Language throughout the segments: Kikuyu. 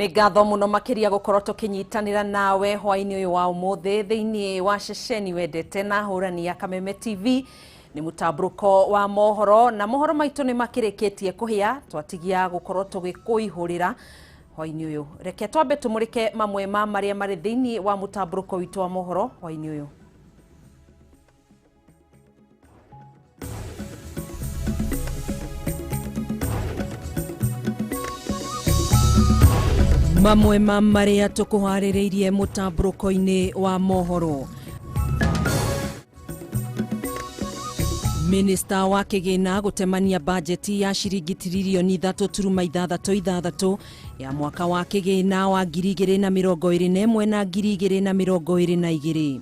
Nĩ ngatho mũno makĩria gũkorwo tũkĩnyitanĩra nawe hwaĩ-inĩ ũyũ wa ũmũthĩ thĩinĩ wa ceceni wendete na hũrani ya Kameme TV. Nĩ mũtambũrũko wa mohoro na mohoro maitũ nĩ makĩrĩkĩtie kũhĩa, twatigia gũkorwo tũgĩkũihũrĩra hwaĩ-inĩ ũyũ. Reke twambe tũmũrĩke mamwe ma marĩa marĩ thĩinĩ wa mũtambũrũko witũ wa mohoro hwaĩ-inĩ ũyũ. Mamwe ma marĩa tũkũharĩrĩirie mũtambũrũko-inĩ wa mohoro. Minista wa kĩgĩna gũtemania bajeti ya ciringi tiririoni 3.66 ya mwaka wa kĩgĩna wa 2021 na 2022.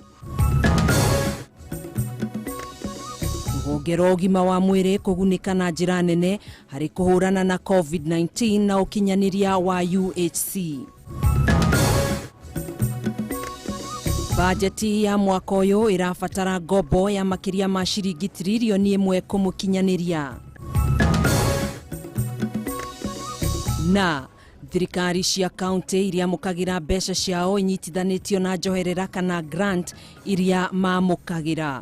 Rũhonge rwa ũgima wa mwĩrĩ kũgunĩka na njĩra nene harĩ kũhũrana na COVID-19 na ũkinyanĩria wa UHC. Bajeti ya mwaka ũyũ ĩrabatara ngombo ya makĩria ma ciringi tiririoni 1 kũmũkinyanĩria. Na thirikari cia kaunti iria mũkagĩra mbeca ciao inyitithanĩtio na njoherera kana grant iria mamũkagĩra.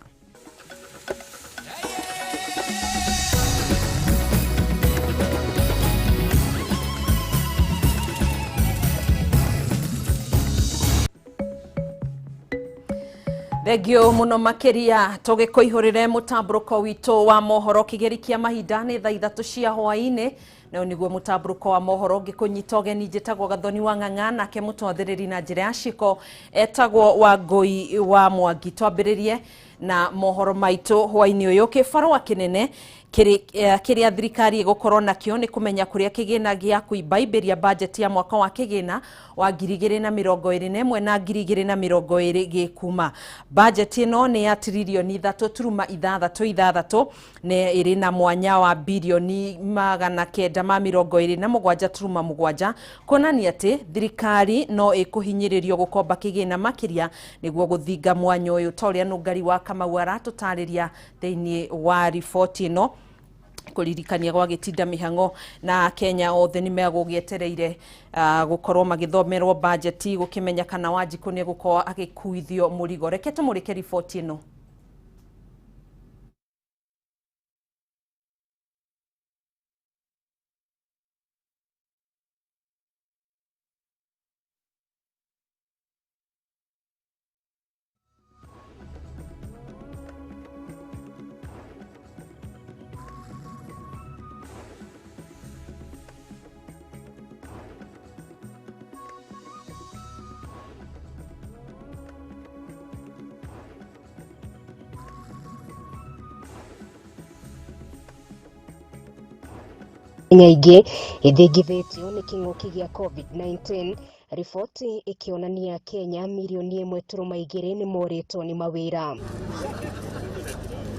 Thengio muno makiria tũgĩkũihũrĩre mũtambũrũko witũ wa mohoro kĩgeri kĩa mahinda nĩ thaa 3 cia hwaĩ-inĩ. Na nĩguo mũtambũrũko wa mohoro ngĩkũnyita ũgeni njĩtagwo Gathoni wa Ng'ang'a, nake mũtwathĩrĩri na njĩra ya ciko etagwo Wangũi wa Mwangi. Twambĩrĩrie na mohoro maitũ hwaĩ-inĩ ũyũ. Kĩbarũa kĩnene kĩrĩa thirikari ĩgũkorwo nakĩo nĩ kũmenya kũrĩa kĩgĩna gĩa kũimbaimbĩria bajeti ya mwaka wa kĩgĩna wa 2021 na 2020 gĩkuma. Bajeti ĩno nĩ ya tiririoni 3.66 nĩ ĩrĩ na mwanya wa birioni 927.7, kuonania atĩ thirikari no ĩkũhinyĩrĩrio gũkomba kĩgĩna makĩria nĩguo gũthinga mwanya ũyũ, ta ũrĩa Nũngari wa Kamau aratũtarĩria thĩinĩ wa riboti ĩno. Kũririkania gwa gĩtinda mĩhang'o na Kenya othe nĩ megũgĩetereire gũkorwo magĩthomerwo bajeti gũkĩmenya kana Wanjikũ nĩ egũkorwo agĩkuithio mũrigo. Reke tũmũrĩke riboti ĩno. Nyingĩ ithingithĩtio nĩ kĩng'ũki gĩa COVID-19, riboti ĩkĩonania Kenya mirioni 1.2 nĩ morĩtwo nĩ mawĩra.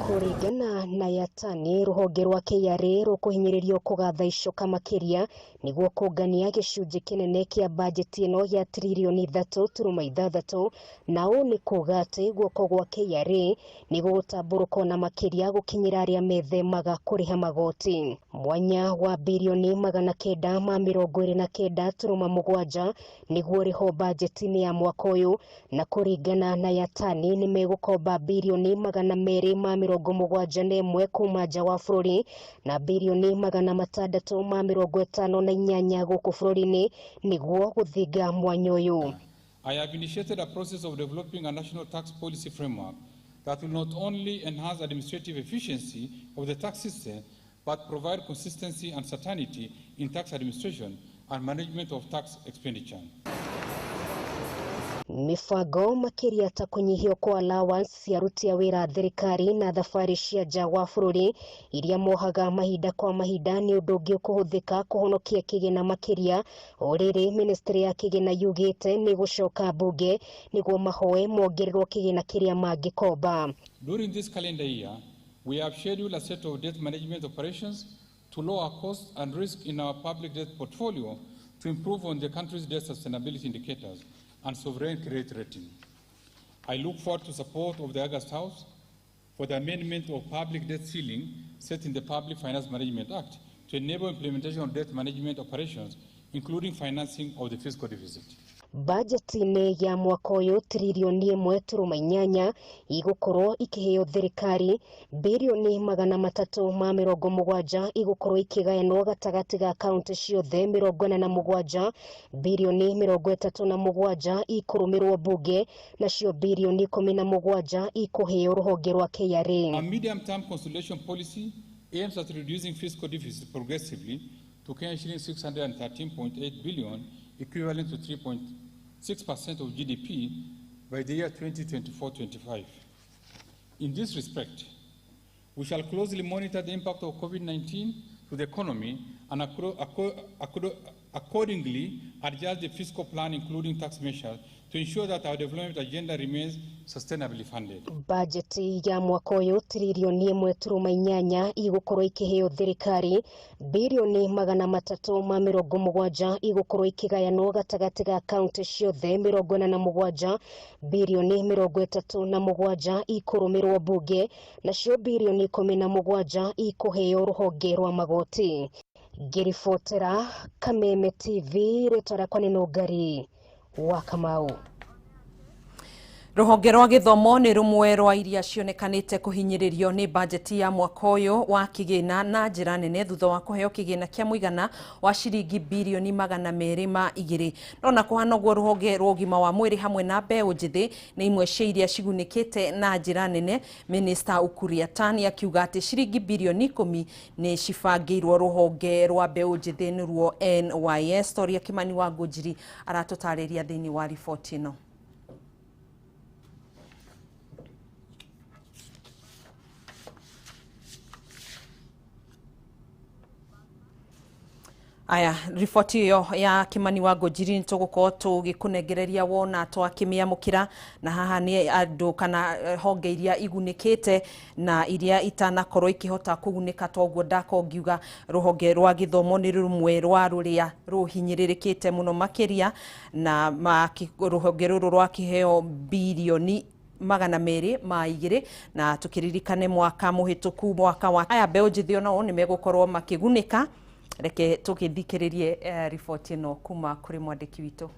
Kũringana na Yatani, rũhonge rwa KRA rũkũhinyĩrĩrio kũgatha icoka makĩria nĩguo kũngania gĩcunjĩ kĩnene kĩa bajeti ĩno ya tiririoni 3.6, na ũũ nĩ kuga atĩ guoko gwa KRA nĩ gũgũtambũrũka na makĩria gũkinyĩra arĩa methemaga kũrĩha magoti. Mwanya wa birioni 929.7 nĩguo ũrĩho bajeti-inĩ ya mwaka ũyũ, na kũringana na Yatani nĩ megũkomba birioni 271 kuma nja wa bũrũri na birioni 658 gũkũ bũrũri-inĩ nĩguo gũthinga mwanya ũyũ. I have initiated a process of developing a national tax policy framework that will not only enhance administrative efficiency of the tax system, but provide consistency and certainty in tax administration and management of tax expenditure. Mibango makĩria ta kũnyihio kwa allowance cia aruti a wĩra a thirikari na thabarĩ cia nja wa bũrũri iria mohaga mahinda kwa mahinda nĩ ũndũ ũngĩ ũkũhũthĩka kũhonokia kĩgĩna makĩria. O rĩrĩ, ministry ya kĩgĩna yugĩte nĩ gũcoka mbunge nĩguo mahoe mongererwo kĩgĩna kĩrĩa mangĩkomba. During this calendar year, we have scheduled a set of debt management operations to lower costs and risk in our public debt portfolio to improve on the country's debt sustainability indicators and sovereign credit rating. I look forward to support of the August House for the amendment of public debt ceiling set in the Public Finance Management Act to enable implementation of debt management operations including financing of the fiscal deficit. Bajeti-inĩ ya mwaka ũyũ tiririoni 1.8 igũkorwo ikĩheo thirikari, birioni 370 igũkorwo ikĩgayanwo gatagatĩ ga kaunti ciothe 47, birioni 37 ikũrũmĩrwo bunge, nacio birioni 17 ikũheo rũhonge rwa KRA. A medium-term consolidation policy aims at reducing fiscal deficit progressively to Kenya shillings 613.8 billion, equivalent to 3.6% of GDP by the year 2024-25. In this respect, we shall closely monitor the impact of COVID-19 to the economy and accordingly adjust the fiscal plan, including tax measures, to ensure that our development agenda remains sustainably funded. Bajeti ya mwaka ũyũ tiririoni 1.8 igũkorwo ikĩheo thirikari, birioni 370 igũkorwo ikĩgayanwo gatagatĩ ga kaunti ciothe 47, birioni 37 ikũrũmĩrwo bunge, nacio birioni 17 ikũheo rũhonge rwa magoti. Ngĩribotera Kameme TV, rĩtwa rĩakwa nĩ Nũngari wa Kamau. Rũhonge rwa gĩthomo nĩ rũmwe rwa iria cionekanĩte kũhinyĩrĩrio nĩ bajeti ya mwaka ũyũ wa kĩgĩna na njĩra nene thutha wa kũheo kĩgĩna kĩa mũigana wa ciringi birioni 202. No na kũhana ũguo, rũhonge rwa ũgima wa mwĩrĩ hamwe na mbeũ njĩthĩ nĩ imwe cia iria cigunĩkĩte na njĩra nene. Minista Ukur Yatani akiuga atĩ ciringi birioni 10 nĩ cibangĩirwo rũhonge rwa mbeũ njĩthĩ nĩruo NYS. Toria Kimani wa Ngũnjiri aratũtarĩria thĩinĩ wa riboti ĩno. Aya, riboti ĩyo ya Kimani wa Ngũnjiri nĩ tũgũkorwo tũgĩkũnengereria wona twakĩmĩamũkĩra, na haha nĩ andũ kana honge iria igunĩkĩte na iria itanakorwo ikĩhota kũgunĩka. Toguo ndakorwo ngiuga rũhonge rwa gĩthomo nĩ rũmwe rwa rũrĩa rũhinyĩrĩrĩkĩte mũno makĩria, na rũhonge rũrũ rwakĩheo birioni 202, na tũkĩririkane mwaka mũhĩtũku mwaka wa aya mbeũ njĩthĩ onao nĩ megũkorwo makĩgunĩka. Reke tũgĩthikĩrĩrie riboti ĩno kuma kũrĩ mwandĩki witũ.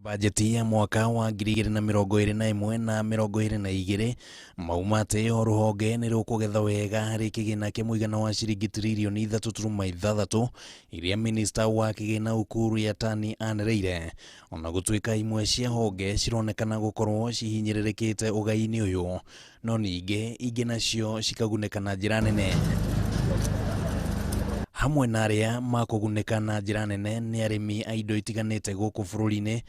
Bajeti ya mwaka wa 2021 na 2022 mauma atĩ o rũhonge nĩ rũkũgetha wega harĩ kĩgĩna kĩa mũigana wa ciringi tiririoni 3.6 iria minista wa kĩgĩna Ukur Yatani anĩrĩire, ona gũtuĩka imwe cia honge cironekana gũkorwo cihinyĩrĩrĩkĩte ũgai-inĩ ũyũ, no ningĩ ingĩ nacio cikagunĩka na njĩra nene. Hamwe na arĩa makũgunĩka na njĩra nene nĩ arĩmi a indo itiganĩte gũkũ bũrũri-inĩ,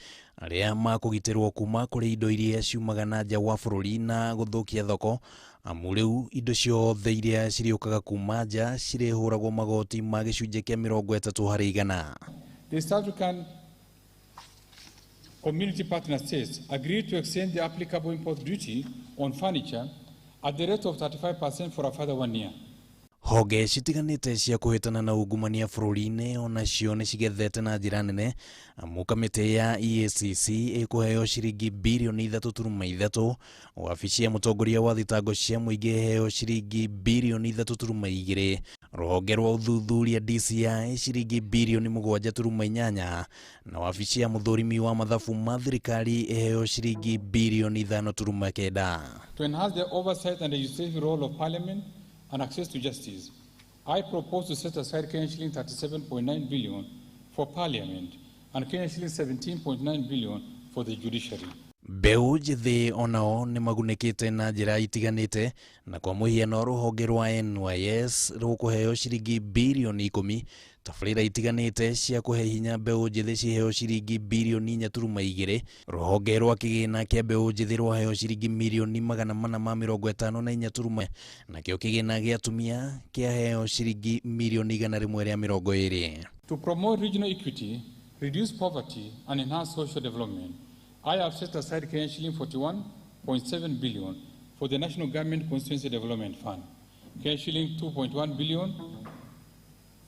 arĩa makũgitĩrwo kuma kũrĩ indo iria ciumaga na nja wa bũrũri na gũthũkia thoko, amu rĩu indo ciothe iria cirĩũkaga kuma nja cirĩhũragwo magoti ma gĩcunjĩ kĩa 30%. The East African Community Partner States agreed to extend the applicable import duty on furniture at the rate of 35% for a further 1 year. Honge citiganĩte cia kũhĩtana na ungumania bũrũri-inĩ onacio nĩ cigethete na njĩra nene, amu kamĩtĩ ya EACC ĩkũheo ciringi birioni 3.3, wabici ya mũtongoria wa thitango cia mũingĩ ĩheo ciringi birioni 3.2, rũhonge rwa ũthuthuria DCI ciringi birioni 7.8, na wabici ya mũthũrimi wa mathabu ma thirikari ĩheo ciringi birioni 5.9. To enhance the oversight and legislative role of Parliament and access to justice, I propose to set aside Kenya shilling 37.9 billion for Parliament and Kenya shilling 17.9 billion for the judiciary. Mbeũ njĩthĩ onao nĩ magunĩkĩte na njĩra itiganĩte, na kwa mũhiano rũhonge rwa NYS rũkũheo ciringi birioni 10, tabarĩra itiganĩte cia kũhe hinya mbeũ njĩthĩ ciheo ciringi birioni 4.2, rũhonge rwa kĩgĩna kĩa mbeũ njĩthĩ rwaheo ciringi mirioni 454, nakĩo kĩgĩna gĩa atumia kĩaheo ciringi mirioni 120. To promote regional equity, reduce poverty and enhance social development, I have set aside Kenya shilling 41.7 billion for the National Government Constituency Development Fund, Kenya shilling 2.1 billion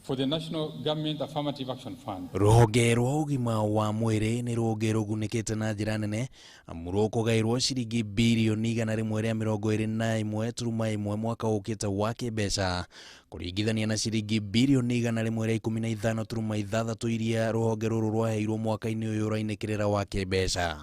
for the National Government Affirmative Action Fund. Rũhonge rwa ũgima wa mwĩrĩ nĩ rũhonge rũgunĩkĩte na njĩra nene amu rũkũgaĩrwo ciringi birioni 121.1 mwaka ũkĩte wa kĩmbeca kũringithania na ciringi birioni 115.6 iria rũhonge rũrũ rwaheirwo mwaka-inĩ ũyũ ũrainĩkĩrĩra wa kĩmbeca.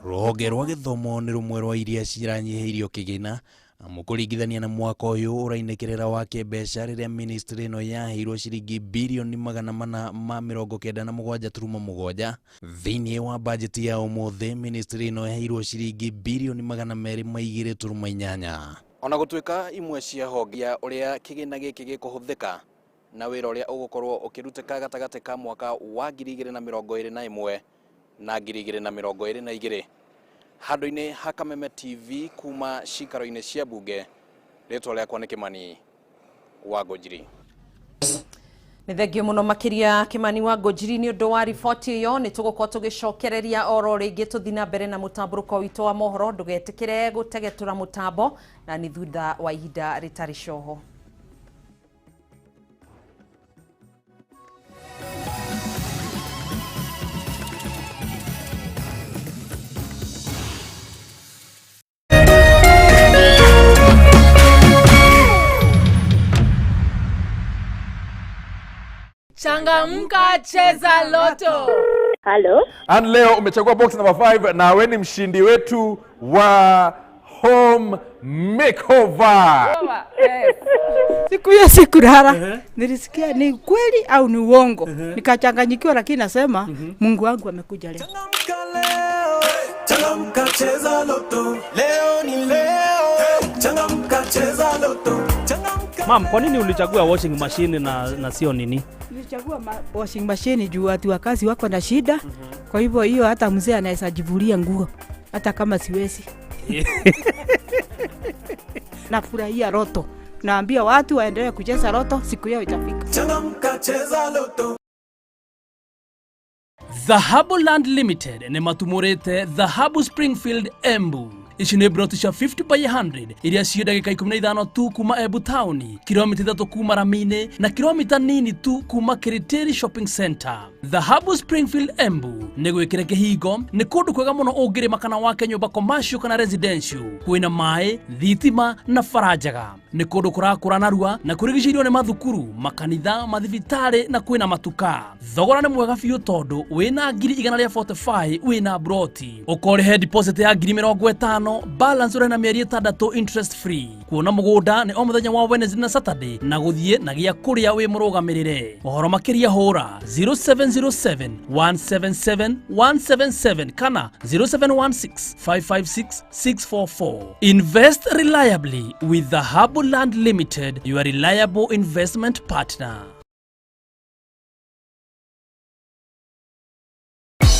Rũhonge rwa gĩthomo nĩ rũmwe rwa iria ciranyihĩirio kĩgĩna amu kũringithania na mwaka ũyũ ũrainĩkĩrĩra wa kĩmbeca rĩrĩa ministry ĩno yaheirwo ciringi birioni 497.7 thĩinĩ wa bajeti ya ũmũthĩ. Ministry ĩno yaheirwo ciringi birioni 202.8. Ona gũtuĩka imwe cia honge ya ũrĩa kĩgĩna gĩkĩ gĩkũhũthĩka na wĩra ũrĩa ũgũkorwo ũkĩrutĩka gatagatĩ ka mwaka wa 2021 na 2022. Handũ-inĩ ha Kameme TV kuma cikaro-inĩ cia bunge, rĩtwa rĩakwa nĩ Kimani wa Ngũnjiri. Nĩ thengio mũno makĩria Kimani wa Ngũnjiri nĩ ũndũ wa riboti ĩyo. Nĩ tũgũkorwo tũgĩcokereria oro rĩngĩ tũthiĩ na mbere na mũtambũrũko witũ wa mohoro. Ndũgetĩkĩre gũtegetũra mũtambo na nĩ thutha wa ihinda rĩtarĩ coho. Changamka, cheza Lotto. Hello. And leo umechagua box number 5 na we ni mshindi wetu wa home makeover. Yes. Siku hiyo sikulala. Nilisikia ni kweli au ni uongo. Nikachanganyikiwa, lakini nasema Mungu wangu amekuja leo. Changamka, cheza Lotto. Leo ni leo. Changamka, cheza Lotto. Changamka. Mam, kwa nini ulichagua washing machine na sio nini? Nilichagua washing machine juu watu wa kazi wako na shida. Kwa hivyo hiyo hata mzee anaweza jivulia nguo hata kama siwezi. Nafurahia Lotto. Naambia watu waendelee kucheza Lotto, siku yao itafika. Changamka, cheza Lotto. Dhahabu Land Limited nĩ matumũrĩte Dhahabu Springfield Embu. Ici nĩ broti cia 50 by 100 iria ciĩ ndagĩka 15 tu kuma Embu taũni, kilomita 3 kuma Ramini na kilomita nini tu kuma Kiritiri Shopping Center. Dhahabu Springfield Embu nĩ gwĩkĩre kĩhingo, nĩ kũndũ kwega mũno ũngĩrĩma kana wake nyũmba commercial kana residential. Kwĩna maĩ, thitima na bara njega. Nĩ kũndũ kũrakũra narua na kũrigicĩirio nĩ mathukuru, makanitha, mathibitarĩ na kwĩna matuka. Thogora nĩ mwega biũ tondũ wĩna 145,000 wĩna broti. Ũkorĩhe deposit ya 50,000, balance ũrĩhe na mĩeri 6 interest free. Kuona mũgũnda nĩ o mũthenya wa Wednesday na Saturday na gũthiĩ na gĩa kũrĩa wĩ mũrũgamĩrĩre. Ũhoro makĩria hũra 0707 177 177 kana 0716 556 644. Invest reliably with Dhahabu Land Limited, your reliable investment partner.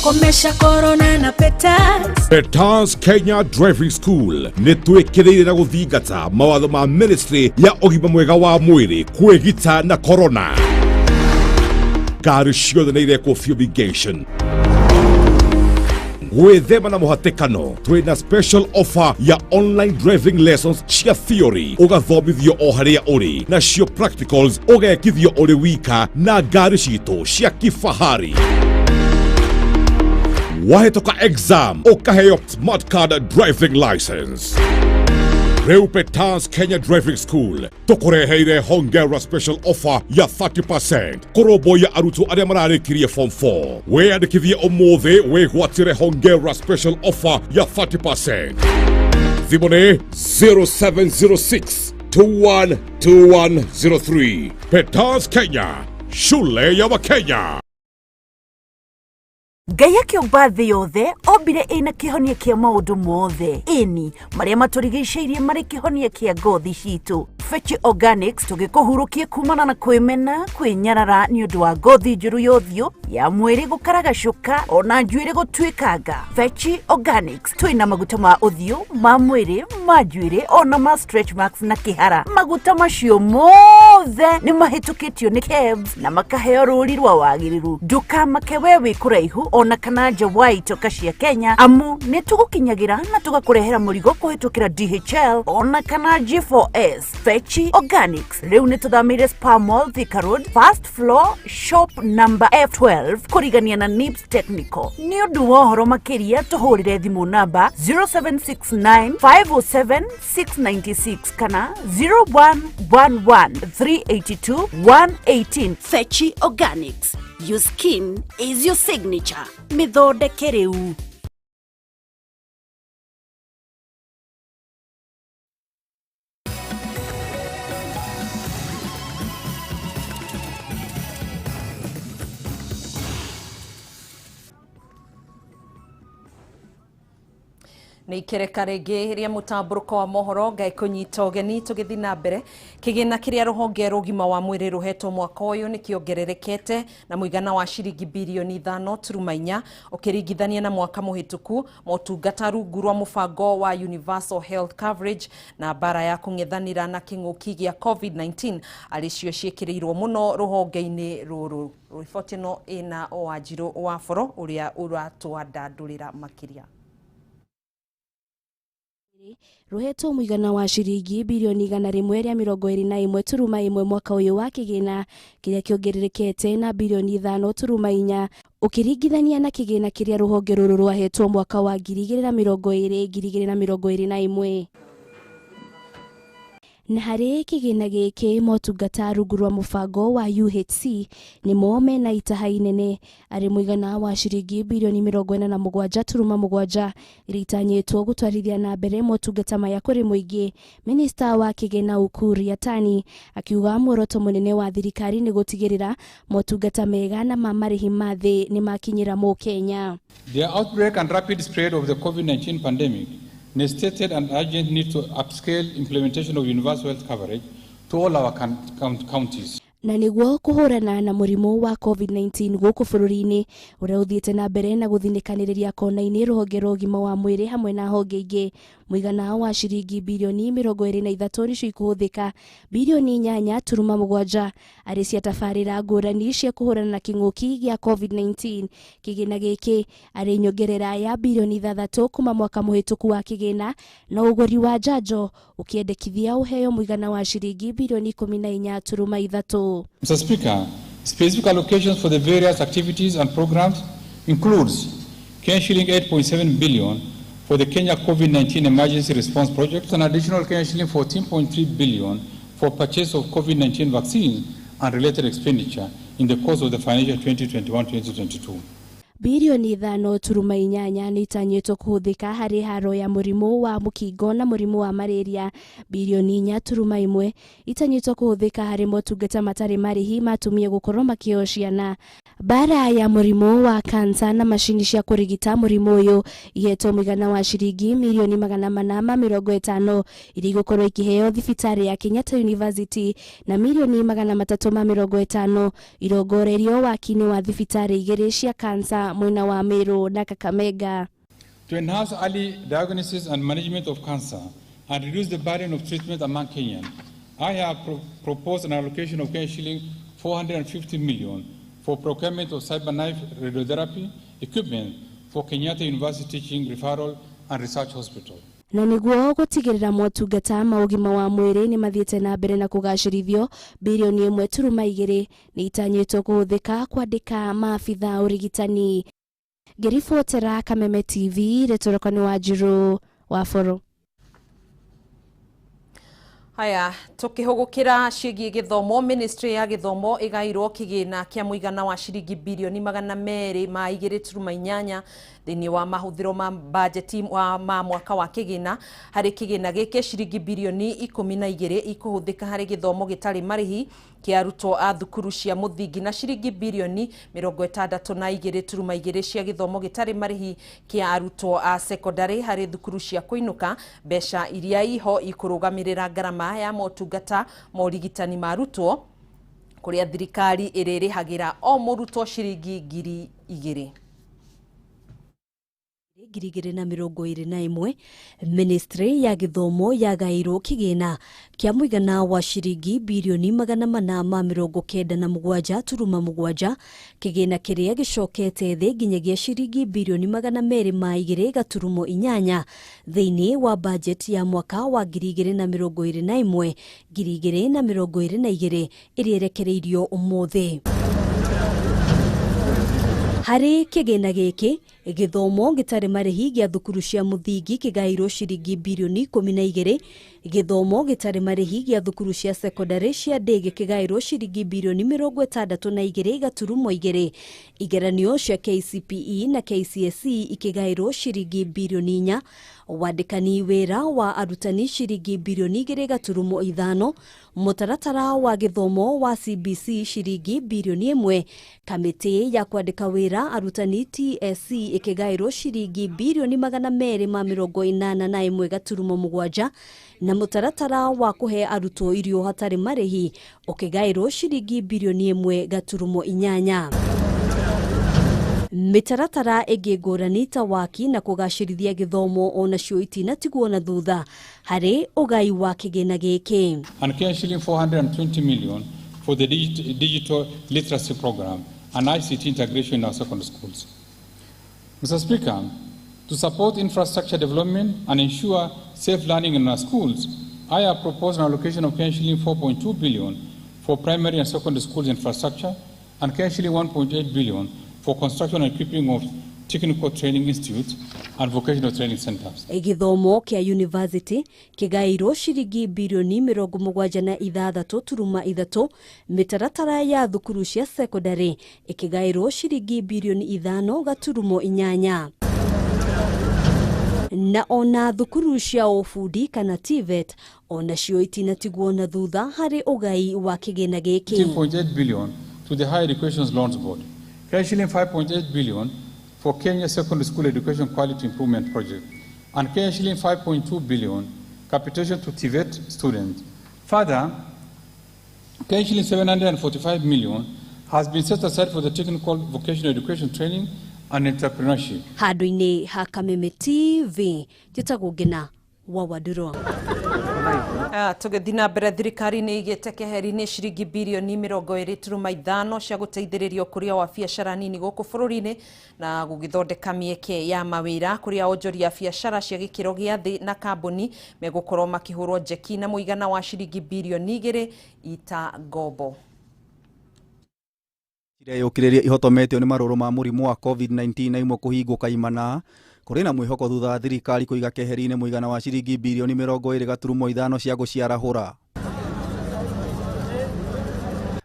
Komesha corona na Petals. Petals Kenya Driving School nĩ twĩkĩrĩire na gũthingata mawatho ma ministry ya ũgima mwega wa mwĩrĩ kwĩgita na corona. Ngari ciothe nĩ irekwo fumigation. Gwĩthema na mũhatĩkano, twĩna special offer ya online driving lessons cia theory ũgathomithio o harĩa ũrĩ, nacio practicals ũgekithio ũrĩ wika na ngari citũ cia kifahari. Wahĩtũka exam ũkaheo smart card driving license. Rĩu Petals Kenya Driving School tũkũreheire hongera special offer ya 30% kũrũmbũiya arutwo arĩa mararĩkirie form 4. Wĩyandĩkithie ũmũthĩ wĩgwatĩre hongera special offer ya 30%. Thimũ nĩ 0706 212103. Petals Kenya, shule ya Wakenya. Ngai akĩũmba thĩ yothe ombire ĩna kĩhonia kĩa maũndũ mothe, ĩni marĩa matũrigicĩirie marĩ kĩhonia kĩa ngothi citũ. Fechi Organics tũgĩkũhurũkie kumana na kwĩmena, kwĩnyarara nĩ ũndũ wa ngothi njũru ya ũthiũ, ya mwĩrĩ gũkaragacũka ona njuĩrĩ gũtuĩkanga. Fechi Organics twĩna maguta ma ũthiũ, ma mwĩrĩ, ma njuĩrĩ ona ma stretch marks na kĩhara. Maguta macio mothe nĩ mahĩtũkĩtio nĩ KEBS na makaheo rũũri rwa wagĩrĩru. Ndũkamake we wĩ kũraihu Ona kana nja wa itoka cia Kenya, amu nĩ tũgũkinyagĩra na tũgakũrehera mũrigo kũhĩtũkĩra DHL ona kana G4S. Fechi Organics rĩu nĩ tũthamĩire Spa Mall, Thika Road, first floor, shop number F12, kũrigania na Nips Technical. Nĩ ũndũ wa ũhoro makĩria tũhũrĩre thimũ namba 0769 507 696 kana 0111 382 118. Fechi Organics, your skin is your signature. Mĩthondeke rĩu. Nä ikereka rĩngĩ rĩa mũtambũrũko wa mohoro ngai kũnyita ũgeni tũgĩthiĩ na mbere. Kĩgĩna kĩrĩa rũhonge rũgima wa mwĩrĩ rũhetwo mwaka ũyũ nĩ kĩongererekete na mũigana wa ciringi birioni 5.4 ũkĩringithania na mwaka mũhĩtũku. Motungata rungu rwa mũbango wa Universal Health Coverage na mbara ya kũng'ethanĩra na kĩng'ũki gĩa COVID-19 arĩ cio ciĩkĩrĩirwo mũno rũhonge-inĩ rũrũ. Riboti ĩno ĩna Wanjirũ wa Boro ũrĩa ũratwandandũrĩra makĩria. Rũhetwo mũigana wa ciringi birioni 121.1 mwaka ũyũ wa kĩgĩna kĩrĩa kĩongererekete na birioni 5.4 ũkĩringithania na kĩgĩna kĩrĩa rũhonge rũrũ rwahetwo mwaka wa 2020 2021. Na harĩ kĩgĩna gĩkĩ motungata rungu rwa mũbango wa UHC nĩmo mena itaha inene arĩ mũigana wa ciringi birioni 47.7 iria itanyĩtwo gũtwarithia na mbere motungata maya kũrĩ mũingĩ. Minista wa kĩgĩna Ukur Yatani akiuga muoroto mũnene wa thirikari nĩ gũtigĩrĩra motungata mega na ma marĩhi ma thĩ nĩmakinyĩra mũkenya. The outbreak and rapid spread of the COVID-19 pandemic necessitated an urgent need to upscale implementation of universal health coverage to all our counties. Na nĩguo kũhũrana na mũrimũ wa COVID-19 gũkũ bũrũri-inĩ ũrĩa ũthiĩte na mbere na gũthinĩkanĩrĩria kona-inĩ rũhonge rwa ũgima wa mwĩrĩ hamwe na honge ingĩ, mũigana wa ciringi birioni 23 nĩcio ikũhũthĩka, birioni 8.7 arĩ cia tabarĩra ngũrani cia kũhũrana na kĩng'ũki gĩa COVID-19. Kĩgĩna gĩkĩ arĩ nyongerera ya birioni 6 kuma mwaka mũhĩtũku wa kĩgĩna, na ũgũri wa njanjo ũkĩendekithia ũheo mũigana wa ciringi birioni 14.3. Mr. Speaker, specific allocations for the various activities and programs includes Kenya shilling 8.7 billion for the Kenya COVID-19 Emergency Response Project, an additional Kenya shilling 14.3 billion for purchase of COVID-19 vaccines and related expenditure in the course of the financial 2021-2022. Birioni 5.8 nĩ itanyĩtwo kũhũthĩka harĩ haro ya mũrimũ wa mũkingo na mũrimũ wa malaria. Birioni 4.1 itanyĩtwo kũhũthĩka harĩ motungata matarĩ marĩhi ma atumia gũkorwo makĩheo ciana. Mbara ya mũrimũ wa kansa na macini cia kũrigita mũrimũ ũyũ ihetwo mũigana wa ciringi mirioni 450 iria igũkorwo ikĩheo thibitarĩ ya Kenyatta University na mirioni 350 irongoreirio waki-inĩ wa thibitarĩ igĩrĩ cia kansa mwena wa Meru na Kakamega. To enhance early diagnosis and management of cancer and reduce the burden of treatment among Kenyans, I have proposed an allocation of Kenya shilling 450 million for procurement of CyberKnife radiotherapy equipment for Kenyatta University Teaching, Referral and Research Hospital. Na nĩguo gũtigĩrĩra motungata ma ũgima wa mwĩrĩ nĩ mathiĩte na mbere na kũgacĩrithio, birioni 1.2 nĩ itanyĩtwo kũhũthĩka kwandĩka maabitha ũrigitani. Ngĩribotera Kameme TV, rĩtũrũka nĩ Wanjirũ wa Boro. Haya, tukihugukira ciĩgiĩ gĩthomo, ministry ya gĩthomo ĩgairwo kĩgĩna kĩa mũigana wa ciringi birioni 202.8 thĩinĩ wa mahũthĩro ma bajeti ma mwaka wa kĩgĩna. Harĩ kĩgĩna gĩkĩ ciringi birioni 12 ikũhũthĩka harĩ gĩthomo gĩtarĩ marĩhi kĩa arutwo a thukuru cia mũthingi na ciringi birioni 62.2 cia gĩthomo gĩtarĩ marĩhi kĩa arutwo a sekondarĩ harĩ thukuru cia kũinũka. Mbeca iria iho ikũrũgamĩrĩra ngarama ya motungata ma ũrigitani ma arutwo kũrĩa thirikari ĩrĩrĩhagĩra o mũrutwo ciringi 2,000. 2021 ministry ya gĩthomo yagaĩirwo kĩgĩna kĩa mũigana wa ciringi birioni 497.7 kĩgĩna kĩrĩa gĩcokete thĩ nginyagia ciringi birioni 202.8 thĩinĩ wa bajeti ya mwaka wa 2021 2022 ĩrĩa ĩrekereirio ũmũthĩ. Harĩ kĩgĩna gĩkĩ gĩthomo gĩtarĩ marĩhi gĩa thukuru cia mũthingi kĩgaĩirwo ciringi birioni 12, gĩthomo gĩtarĩ marĩhi gĩa thukuru cia sekondarĩ cia ndĩgĩ kĩgaĩirwo ciringi birioni 62.2, igeranio cia KCPE na KCSE ikĩgaĩirwo ciringi birioni 4, wandĩkani wĩra wa arutani ciringi birioni 2.5, mũtaratara wa gĩthomo wa CBC ciringi birioni 1, kamĩtĩ ya kwandĩka wĩra arutani TSC ĩkĩgaĩrwo ciringi birioni 281.7 na mũtaratara wa kũhe arutwo irio hatarĩ marĩhi ũkĩgaĩrwo ciringi birioni 1.8. Mĩtaratara ĩngĩ ngũrani ta waki na kũgacĩrithia gĩthomo onacio itinatigwo na thutha harĩ ũgai wa kĩgĩna gĩkĩ. And Kenya shilling 420 million for the digital literacy program and ICT integration in our secondary schools. Mr. Speaker, to support infrastructure development and ensure safe learning in our schools, I have proposed an allocation of Kenya shilling 4.2 billion for primary and secondary schools infrastructure and Kenya shilling 1.8 billion for construction and equipping of technical training institutes and vocational training centers. Gĩthomo kĩa university kĩgaĩirwo ciringi birioni 76.3, mĩtaratara ya thukuru cia sekondarĩ ĩkĩgaĩrwo ciringi birioni 5.8. Na ona thukuru cia ũbundi kana TVET onacio itinatigwo na thutha harĩ ũgai wa kĩgĩna gĩkĩ. 2.8 billion to the Higher Education Loans Board, Kenya shilling 5.8 billion for Kenya Secondary School Education Quality Improvement Project, and Kenya shilling 5.2 billion capitation to TVET students. Further, Kenya shilling 745 million has been set aside for the technical vocational education training and entrepreneurship. Handũ-inĩ ha Kameme TV, njĩtagwo Ngina wa Wandũrũ. Tũgĩthiĩ na mbere, thirikari nĩ ĩigĩte keheri-inĩ ciringi birioni 20.5 cia gũteithĩrĩria ũkũria wa biacara nini gũkũ bũrũri-inĩ na gũgĩthondeka mĩeke ya mawĩra kũrĩa onjoria a biacara cia gĩkĩro gĩa thĩ na kambuni megũkorwo makĩhũrwo njeki na mũigana wa ciringi birioni 2 ita ngombo. Ireyũkĩrĩria ihotometio nĩ marũrũ ma mũrimũ wa COVID-19 na imwe kũhingwo kaimana kũrĩ na mwĩhoko thutha wa thirikari kũiga keheri-inĩ mũigana wa ciringi birioni 20.5 cia gũciarahũra.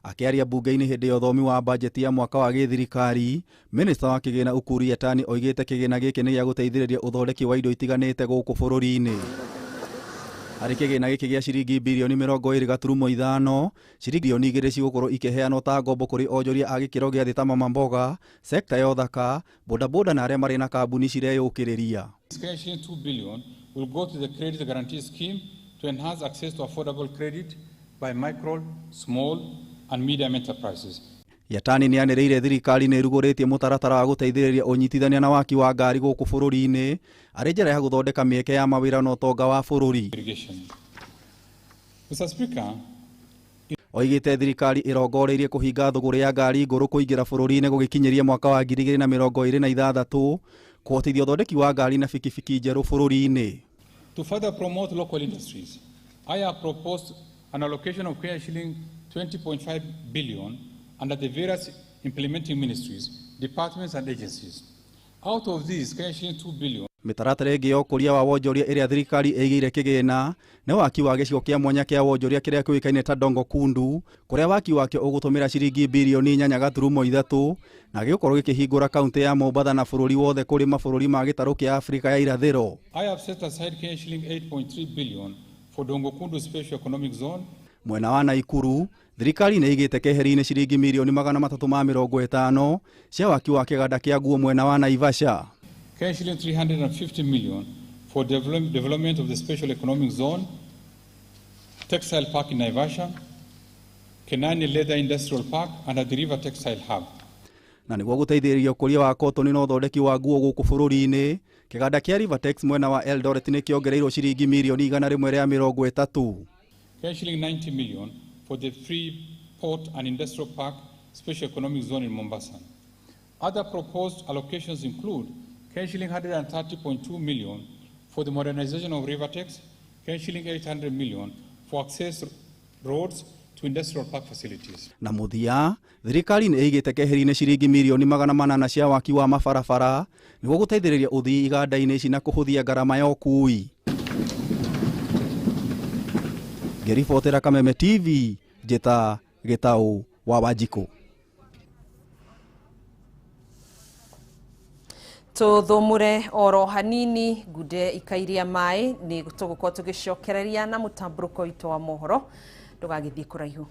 Akĩaria bunge-inĩ hĩndĩ ya ũthomi wa bajeti ya mwaka wa gĩthirikari, minista wa kĩgĩna Ukur Yatani oigĩte kĩgĩna gĩkĩ nĩ gĩa gũteithĩrĩria ũthondeki wa indo itiganĩte gũkũ bũrũri-inĩ. Harĩ kĩgĩna gĩkĩ gĩa ciringi birioni 20.5, ciringi birioni 2 cigũkorwo ikĩheanwo ta ngombo kũrĩ onjoria a gĩkĩro gĩa thĩ ta mama mboga, sekta ya ũthaka, bodaboda na arĩa marĩ na kambuni cireyũkĩrĩria. Kenya shilling 2 billion will go to the credit guarantee scheme to enhance access to affordable credit by micro, small and medium enterprises. Yatani nĩ anĩrĩire thirikari nĩ ĩrugũrĩtie mũtaratara wa gũteithĩrĩria ũnyitithania na waki wa ngari gũkũ bũrũri-inĩ arĩ njĩra ya gũthondeka mĩeke ya mawĩra na ũtonga wa bũrũri. Mr. Speaker, oigĩte thirikari ĩrongoreirie kũhinga thũgũrĩ ya ngari ngũrũ kũingĩra bũrũri-inĩ gũgĩkinyĩria mwaka wa 2026 kũhotithia ũthondeki wa ngari na bikibiki njerũ bũrũri-inĩ. To further promote local industries, I have proposed an allocation of Kenya shilling 20.5 billion under the various implementing ministries, departments and agencies. Out of these, Kenya shilling 2 billion. Mĩtaratara ĩngĩ ya ũkũria wa wonjoria ĩrĩa thirikari ĩigĩire kĩgĩna nĩ waki wa gĩcigo kĩa mwanya kĩa wonjoria kĩrĩa kĩũĩkaine ta Dongo Kundu, kũrĩa waki wakĩo ũgũtũmĩra ciringi birioni 8.3 na gĩgũkorwo gĩkĩhingũra kaunti ya Mombatha na bũrũri wothe kũrĩ mabũrũri ma gĩtarũ kĩa Afrika ya irathĩro. I have set aside Kenya shilling 8.3 billion for Dongo Kundu Special Economic Zone. Mwena wa Naikuru, thirikari nĩ ĩigĩte keheri-inĩ ciringi mirioni 350 cia waki wa kĩganda kĩa nguo mwena wa Naivasha. Kenya shilling 350 million for development of the Special Economic Zone, Textile Park in Naivasha, Kenani Leather Industrial Park and Athi River Textile Hub. Na nĩguo gũteithĩrĩria ũkũria wa kotoni na ũthondeki wa nguo gũkũ bũrũri-inĩ, kĩganda kĩa Rivatex mwena wa Eldoret nĩ kĩongereirwo ciringi mirioni 130. Kenya shilling 90 million for the Free Port and Industrial Park Special Economic Zone in Mombasa. Other proposed allocations include Kenya shilling 130.2 million for the modernization of Rivatex, Kenya shilling 800 million for access roads to industrial park facilities. Na mũthia, thirikari nĩ ĩigĩte keheri-inĩ ciringi mirioni 800 cia waki wa mabarabara nĩguo gũteithĩrĩria ũthii iganda-inĩ ici na kũhũthia ngarama ya ũkuui. Ngĩribotera Kameme TV, njĩta Gĩtaũ wa Wanjikũ. Tuthumure oro hanini ngude ikairia mai ni tugukorwo tugicokereria na mutamburuko witu wa mohoro ndugagithie kuraihu.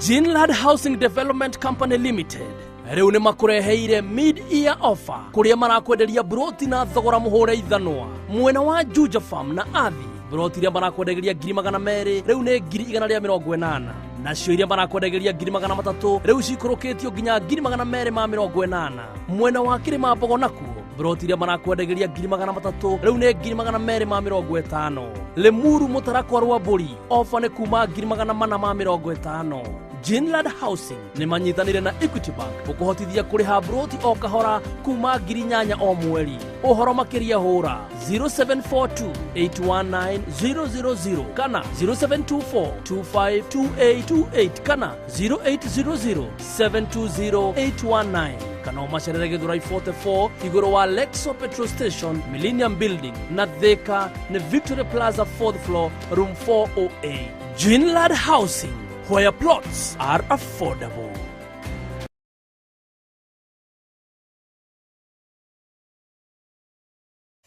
Ginlad Housing Development Company Limited riu ni makureheire mid-year offer kuria marakwenderia broti na thogora muhure ithanwa mwena wa Juja Farm na Athi. Broti iria marakwenderia 200,000 riu ni 180,000, nacio iria marakwenderia 300,000 riu cikurukitio nginya 280,000. Mwena wa Kirima Mbogo nakuo broti iria marakwenderia 300,000 riu ni 250,000. Limuru Mutarakwa Rwamburi ofa ni kuma 450,000. Ginlad Housing ni manyitanire na Equity Bank gukuhotithia kuriha broti o kahora kuma 8,000 o mweri. Uhoro makiria hura 0742 819 000 kana 0724 252828 kana 0800 720 819 kana umacerere Githurai 44 iguru wa Lexo Petrol Station, Millennium Building na Thika ni Victory Plaza 4th floor room 408. Ginlad Housing, where plots are affordable.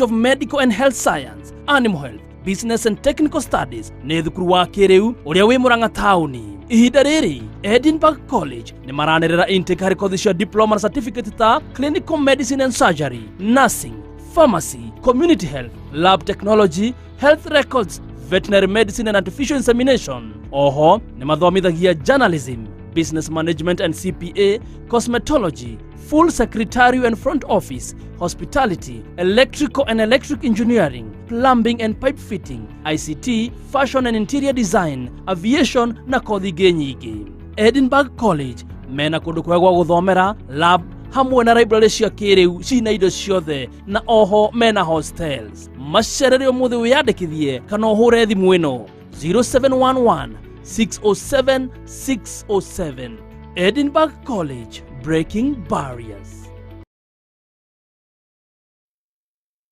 Of Medical and Health Science, Animal Health, Business and Technical Studies nĩ thukuru wa kĩrĩu ũrĩa wĩ Murang'a taũni. Ihinda rĩrĩ Edinburgh College nĩ maranĩrĩra intake harĩ kothi cia diploma na certificate ta Clinical Medicine and Surgery, Nursing, Pharmacy, Community Health, Lab Technology, Health Records, Veterinary Medicine and Artificial Insemination. Oho nĩ mathomithagia Journalism, Business Management and CPA, Cosmetology, Full Secretarial and Front Office, Hospitality, Electrical and Electric Engineering, Plumbing and Pipe Fitting, ICT, Fashion and Interior Design, Aviation na kothi ingĩ nyingĩ. Edinburgh College mena kũndũ kwega gwa gũthomera, lab hamwe na library cia kĩrĩu cina indo ciothe na oho mena hostels. Macerere ũmũthĩ wĩyandĩkithie kana ũhũre thimũ ĩno 0711 607 607. Edinburgh College, breaking barriers.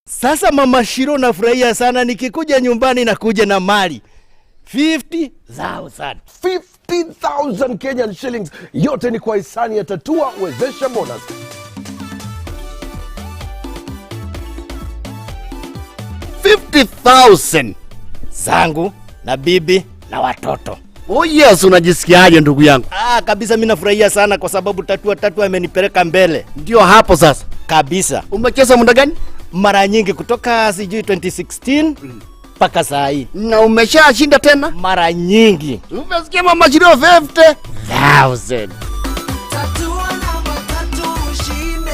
Sasa Mama Shiro, nafurahia sana nikikuja nyumbani na kuja na mali 50,000. 50,000 Kenyan shillings yote ni kwa hisani ya Tatua Wezesha Bonus. $50,000 zangu na bibi na watoto. Oh yes, unajisikiaje ndugu yangu? Ah, kabisa mimi nafurahia sana kwa sababu Tatua amenipeleka mbele. Ndio hapo sasa. Kabisa. Umecheza muda gani? Mara nyingi kutoka sijui 2016 mpaka saa hii. Na umeshashinda tena? Mara nyingi. Umesikia Mama Shiro 50,000. Tatua namba tatu ushinde.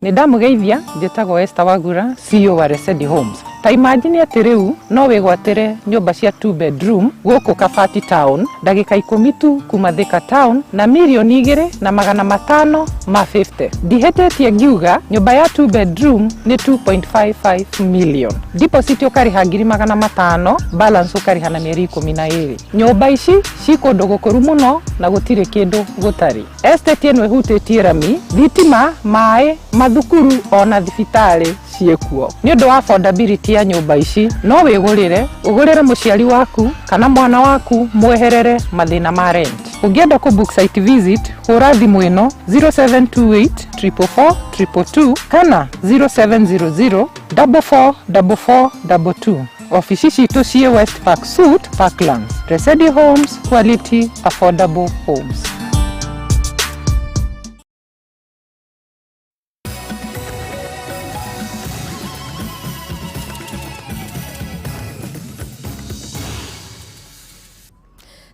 Nĩ ndamũgeithia, njĩtagwo Esther Wagura, CEO wa Resedi Homes. Ta imagine atĩ rĩu no wĩgwatĩre nyũmba cia 2 bedroom gũkũ Kabati town ndagĩka 10 tu kuma Thika town na mirioni 2,550. Ndihĩtĩtie ngiuga nyũmba ya 2 bedroom nĩ 2.55 million. Deposit ũkarĩha 500,000, balance ũkarĩha na mĩeri 12. Nyũmba ici ci kũndũ gũkũru mũno na gũtirĩ kĩndũ gũtarĩ. Estate ĩno ĩhutĩtie rami, thitima, maĩ, mathukuru ona thibitarĩ ciĩkuo. Nĩ ũndũ wa affordability ya nyũmba ici no wĩgũrĩre, ũgũrĩre mũciari waku kana mwana waku mweherere mathĩna ma rent. Ũngĩenda kũ book site visit hũra thimũ ĩno 0728 444 222 kana 0700 444422. Ofici citũ ciĩ West Park Suite, Parklands. Resedi Homes, quality affordable homes.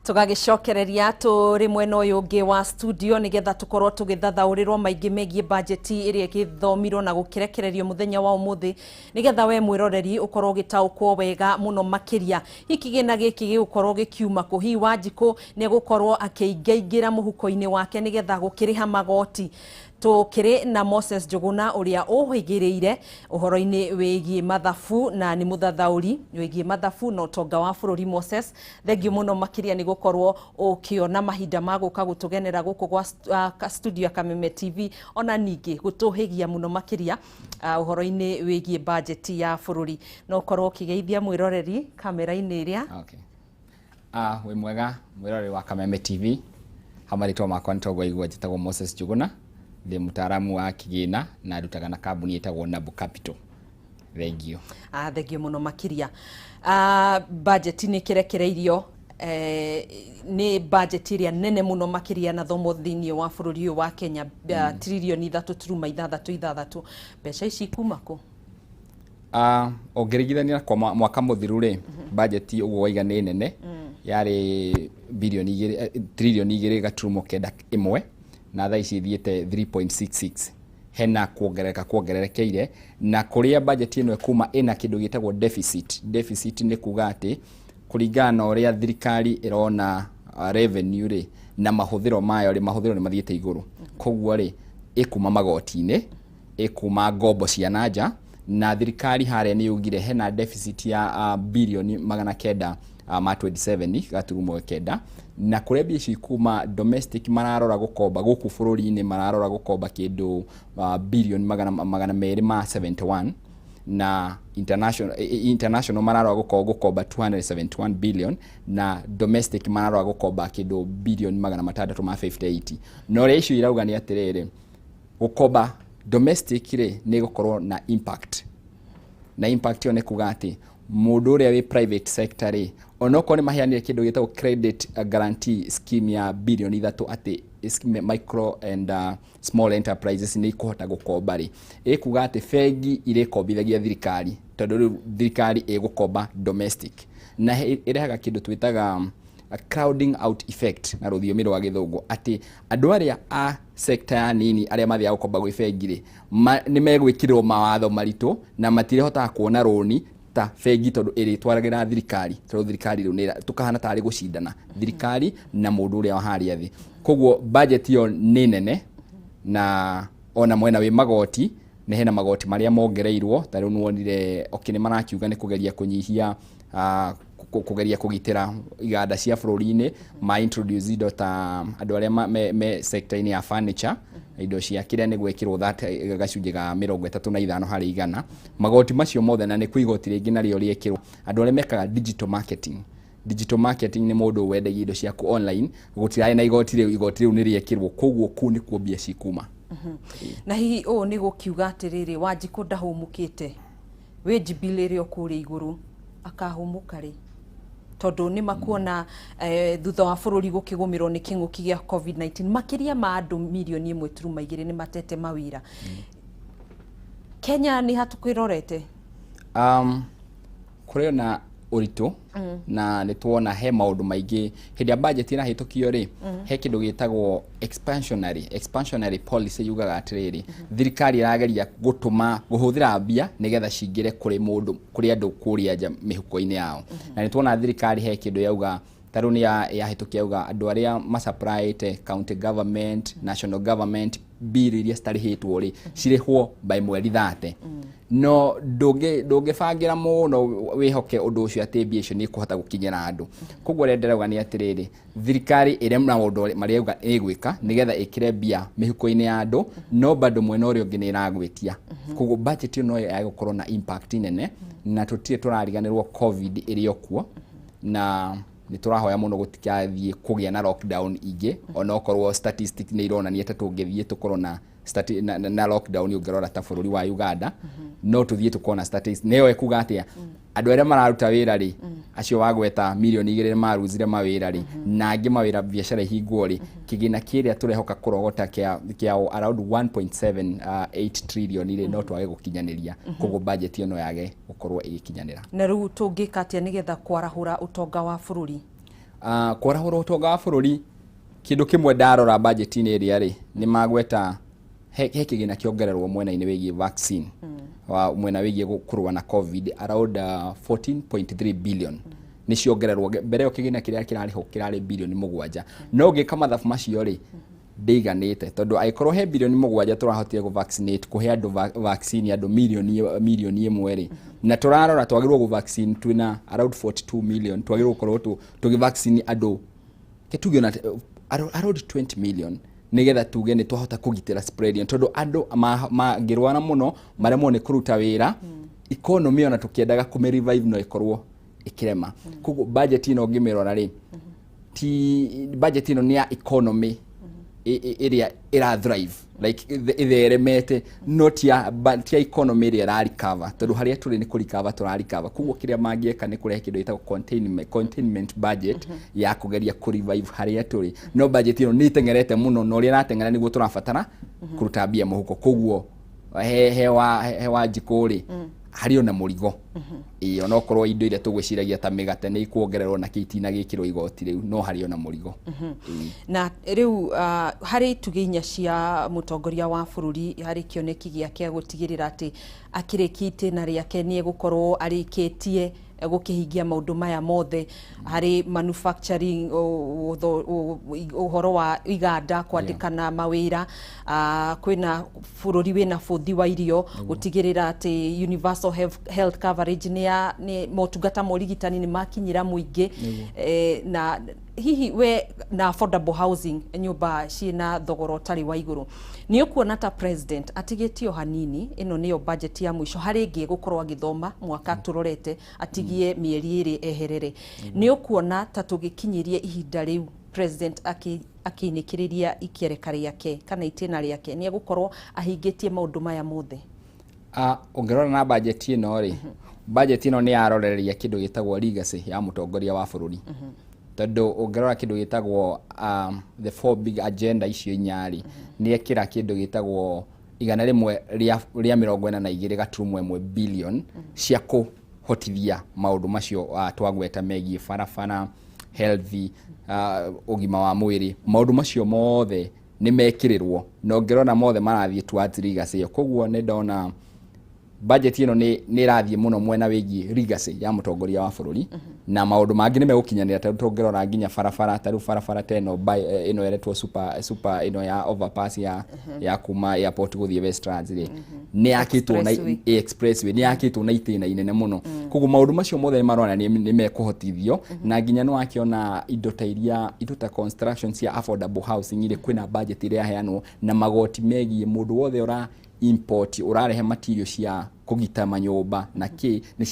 Tũgagĩcokereria tũrĩ mwena ũyũ ũngĩ wa studio nĩgetha tũkorwo tũgĩthathaũrĩrwo maingĩ megiĩ bajeti ĩrĩa ĩgĩthomirwo na gũkĩrekererio mũthenya wa ũmũthĩ, nĩgetha we mwĩroreri ũkorwo ũgĩtaũkwo wega mũno makĩria. Hihi kĩgĩna gĩkĩ gĩgũkorwo gĩkiuma kũ? Hihi Wanjikũ nĩ egũkorwo akĩingaingĩra mũhuko-inĩ wake nĩgetha gũkĩrĩha magoti? Tũkĩrĩ na Moses Njuguna ũrĩa ũhĩgĩrĩire ũhoro-inĩ wĩgiĩ mathabu na nĩ mũthathaũri wĩgiĩ mathabu na ũtonga wa bũrũri. Moses, thengiũ mũno makĩria nĩ gũkorwo ũkĩona mahinda ma gũka gũtũgenera gũkũ gwa studio ya Kameme TV, ona ningĩ gũtũhĩgia mũno makĩria ũhoro-inĩ wĩgiĩ bajeti ya bũrũri. No ũkorwo ũkĩgeithia mwĩroreri kamera-inĩ ĩrĩa. Okay. Wĩ mwega mwĩroreri wa Kameme TV. Ha marĩtwa makwa nĩ toguo igua, njĩtagwo Moses Njuguna, ndĩ mũtaaramu wa kĩgĩna na ndutaga na kambuni ĩtagwo Nabu Capital. Thengiũ. Thengio mũno makĩria. Bajeti nĩ ĩkĩrekereirio, nĩ bajeti ĩrĩa nene mũno makĩria na thomo thĩinĩ wa bũrũri ũyũ wa Kenya, tririoni 3.66. Mbeca ici kuma kũ? Ũngĩringithania kwa mwaka mũthiru rĩ, bajeti ũguo waiga nĩ nene, yarĩ birioni igĩrĩ, tririoni 2.91, na thaa ici ithiĩte 3.66. Hena kuongerereka kuongererekeire, na kũrĩa bajeti ĩno ĩkuma ĩna kĩndũ gĩtagwo deficit. Deficit nĩ kuga atĩ kũringana na ũrĩa thirikari ĩrona revenue rĩ na mahũthĩro mayo rĩ, mahũthĩro nĩ mathiĩte igũrũ. Koguo rĩ, ĩkuma magoti-inĩ, ĩkuma ngombo cia nanja, na thirikari harĩa nĩ yugire hena deficit ya birioni 927 9, na kũrĩa mbia ici kuma domestic mararora gũkomba gũkũ bũrũri-inĩ, mararora gũkomba kĩndũ birioni 271, na international mararora gũkomba 271 billion, na domestic mararora gũkomba kĩndũ birioni 658. Na ũrĩa icio irauga nĩ atĩrĩrĩ, gũkomba domestic rĩ nĩ gũkorwo na impact, na impact ĩyo nĩ kuga atĩ mũndũ ũrĩa wĩ private sector rĩ, onokorwo nĩ maheanire kĩndũ gĩtagwo credit guarantee scheme ya birioni 3 atĩ micro and small enterprises nĩ ikũhota gũkomba rĩ, ĩkuga atĩ bengi irĩkombithagia thirikari, tondũ rĩu thirikari ĩgũkomba domestic, na ĩrehaga kĩndũ twĩtaga a crowding out effect na rũthiomi rwa gĩthũngũ, atĩ andũ arĩa a sector ya nini arĩa mathiaga gũkomba gwĩ bengi rĩ, nĩ megwĩkĩrĩrwo mawatho maritũ na matirĩhotaga kuona rũni ta bengi, tondũ ĩrĩtwaragĩra thirikari, tondũ thirikari rĩu tũkahana tarĩ gũcindana thirikari na mũndũ ũrĩa wa harĩa thĩ. Koguo budget ĩyo nĩ nene, na ona mwena wĩ magoti nĩ hena magoti marĩa mongereirwo. Ta rĩu nĩwonire, okay, nĩ marakiuga nĩ kũgeria kũnyihia, kũgeria kũgitĩra iganda cia bũrũri-inĩ, ma introduce indo ta andũ arĩa me sector-inĩ ya furniture, indo cia kĩrĩa, nĩ gwĩkĩrwo that gacunjĩ ga 35%. Magoti macio mothe, na nĩ kwĩ igoti rĩngĩ narĩo rĩekĩrwo andũ arĩa mekaga digital marketing. Digital marketing nĩ mũndũ wendagia indo ciaku online, gũtirarĩ na igoti rĩu, igoti rĩu nĩ rĩekĩrwo. Koguo kũu nĩkuo mbia cikuma. Na hihi ũũ nĩ gũkiuga atĩrĩrĩ, Wanjikũ ndahũmũkĩte, wage bill ĩrĩa kũrĩa igũrũ akahũmũka rĩ? Tondũ nĩ makuona thutha wa bũrũri gũkĩgũmĩrwo nĩ kĩng'ũki gĩa COVID-19, makĩria ma andũ mirioni 1.2 nĩ matete mawĩra. Kenya nĩ hatũkĩrorete? Kũrĩ na ũritũ, na nĩ tuona he maũndũ maingĩ hĩndĩ ya budget ĩrahĩtũkio rĩ, he kĩndũ gĩtagwo expansionary policy, yugaga atĩrĩrĩ, thirikari ĩrageria gũtũma kũhũthĩra mbia nĩgetha cingĩre kũrĩ mũndũ, kũrĩ andũ kũrĩa nja mĩhuko-inĩ yao. Na nĩ tuona thirikari he kĩndũ yauga, ta rĩu nĩ yahĩtũkia yauga andũ arĩa masupplyĩte county government, national government, bill iria citarĩhĩtwo rĩ, cirĩhwo by mweri 30. No ndũngĩbangĩra mũno wĩhoke ũndũ ũcio atĩ mbia icio nĩ ikũhota gũkinyĩra andũ. Koguo ũrĩa ndĩrauga nĩ atĩrĩrĩ, thirikari ĩrĩ na maũndũ marĩa yauga ĩgwĩka nĩgetha ĩkĩre mbia mĩhuko-inĩ ya andũ, no bado mwena ũrĩa ũngĩ nĩ ĩragwĩtia. Koguo budget ĩyo no yage gũkorwo na impact nene, na tũtirĩ tũrariganĩrwo COVID ĩrĩ o kuo, na nĩ tũrahoya mũno gũtigathiĩ kũgĩa na lockdown ingĩ, onokorwo statistics nĩ ironania ta tũngĩthiĩ tũkorwo na na lockdown ũngĩrora ta bũrũri wa Uganda no tũthiĩ tũkona statistics nĩyo ĩkuga atĩa andũ arĩa mararuta wĩra rĩ acio wagweta 2 million maruzire mawĩra rĩ na angĩ mawĩra biacara ihingwo rĩ, kĩgĩna kĩrĩa tũrehoka kũrogota kĩa around 1.78 trillion rĩ, no twage gũkinyanĩria. Koguo budget ĩyo no yage gũkorwo ĩgĩkinyanĩra. Na rĩu tũngĩka atĩa nĩgetha kwarahũra ũtonga wa bũrũri? Kwarahũra ũtonga wa bũrũri, kĩndũ kĩmwe ndarora budget-inĩ ĩrĩa rĩ, nĩ magweta he kĩgĩna kĩongererwo mwena-inĩ wĩgiĩ vaccine, wa mwena wĩgiĩ kũrũa na COVID, around 14.3 billion nĩ ciongererwo. Mbere ĩyo kĩgĩna kĩrĩa kĩrarĩ ho kĩrarĩ 7 billion, no ũngĩka mathabu macio rĩ, ndĩiganĩte, tondũ angĩkorwo he 7 billion tũrahotire gũ vaccinate, kũhe andũ vaccine, andũ 1 million rĩ, na tũrarora twagĩrĩirwo gũ vaccine twĩna around 42 million, twagĩrĩirwo gũkorwo tũgĩ vaccine andũ ke tuge ona around 20 million nigetha tuge nĩ twahota kũgitĩra spread ĩno, tondũ andũ mangĩrwara mũno maremwo nĩ kũruta wĩra, economy ona tũkĩendaga kũmĩ revive no ĩkorwo ĩkĩrema. Koguo budget ĩno ũngĩmĩrora rĩ, ti budget ĩno nĩ ya economy ĩrĩa ĩra thrive, like ĩtheremete, no ti ya economy ĩrĩa ĩra recover, tondũ harĩa tũrĩ nĩ kũ recover tũra recover. Koguo kĩrĩa mangĩeka nĩ kũrehe kĩndũ gĩtagwo containment budget ya kũgeria kũ revive harĩa tũrĩ. No budget ĩno nĩ ĩteng'erete mũno, na ũrĩa ĩrateng'era nĩguo tũrabatara kũruta mbia mũhuko. Koguo he wa njikũ rĩ, harĩ ona mũrigo. Ĩĩ, onokorwo indo iria tũgwĩciragia ta mĩgate nĩ ikuongererwo na kĩ itinagĩkĩrwo igoti rĩu, no harĩ ona mũrigo. Ĩĩ. Na rĩu harĩ itugĩ inya cia mũtongoria wa bũrũri harĩ kĩoneki gĩake gũtigĩrĩra atĩ akĩrĩkia itĩna rĩake nĩ egũkorwo arĩkĩtie gũkĩhingia maũndũ maya mothe harĩ manufacturing, ũhoro wa iganda kwandĩkana mawĩra, kwĩna bũrũri wĩna bũthi wa irio, gũtigĩrĩra atĩ universal health coverage nĩ motungata ma ũrigitani nĩ makinyĩra mũingĩ, na hihi we na affordable housing, nyũmba ciĩna thogora ũtarĩ wa igũrũ. Nĩ ũkuona ta president atigĩtie o hanini, ĩno nĩyo budget ya mũico harĩ ĩngĩ gũkorwo agĩthoma mwaka tũrorete, atigie mĩeri 2 eherere. Nĩ ũkuona ta tũgĩkinyĩrie ihinda rĩu president akĩinĩkĩrĩria ikereka rĩake kana itĩna rĩake nĩ egũkorwo ahingĩtie maũndũ maya mothe? Ũngĩrora na budget ĩno rĩ, budget ĩno nĩ yarorereria kĩndũ gĩtagwo legacy ya mũtongoria wa bũrũri, tondũ ũngĩrora kĩndũ gĩtagwo the four big agenda icio inya rĩ, nĩ ekĩra kĩndũ gĩtagwo 142.1 billion cia kũhotithia maũndũ macio twagweta megiĩ barabara, health, ũgima wa mwĩrĩ. Maũndũ macio mothe nĩ mekĩrĩrwo, na ũngĩrora mothe marathiĩ towards legacy ĩyo. Koguo nĩ ndona budget ĩno nĩ ĩrathiĩ mũno mwena wĩgiĩ legacy ya mũtongoria wa bũrũri, na maũndũ mangĩ nĩ megũkinyanĩra, tondũ tũngĩrora nginya barabara, ta rĩu barabara ta ĩno ĩno ĩretwo super ĩno ya overpass ya kuma airport gũthiĩ Westlands rĩ, nĩ yakĩtwo na Expressway. Expressway nĩ yakĩtwo na itĩna inene mũno. Koguo maũndũ macio mothe nĩ maronania nĩ mekũhotithio, na nginya nĩ wakĩona indo ta iria, indo ta construction cia affordable housing irĩ kwĩna budget ĩrĩa yaheanwo, na magoti megiĩ mũndũ wothe ũra import, ũrarehe material cia kũgita manyũmba na kĩ, nĩ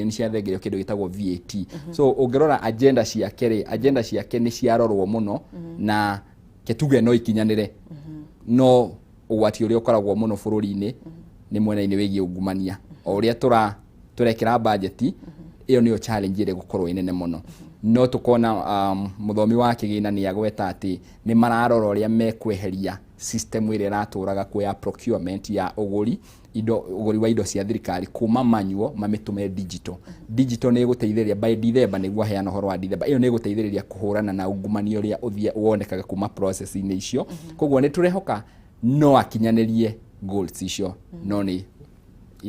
ciathengerio kĩndũ gĩtagwo VAT. So ũngĩrora agenda ciake rĩ, agenda ciake nĩ ciarorwo mũno, na ketuge no ikinyanĩre, no ũgwati ũrĩa ũkoragwo mũno bũrũri-inĩ nĩ mwena-inĩ wĩgiĩ ungumania. O ũrĩa tũrekĩra budget ĩyo, nĩyo challenge ĩrĩa ĩgũkorwo ĩ nene mũno. No tũkona mũthomi wa kĩgĩna nĩ agweta atĩ nĩ mararora ũrĩa mekweheria system ĩrĩa ĩratũraga kuo ya procurement, ya ũgũri indo, ũgũri wa indo cia thirikari kuma manual mamĩtũme digital. Digital nĩ ĩgũteithĩrĩria by December, nĩguo aheana ũhoro wa December ĩyo, nĩ ĩgũteithĩrĩria kũhũrana na ungumania ũrĩa ũthie wonekaga kuma process-inĩ icio. Koguo nĩ tũrehoka no akinyanĩrie goals icio, no nĩ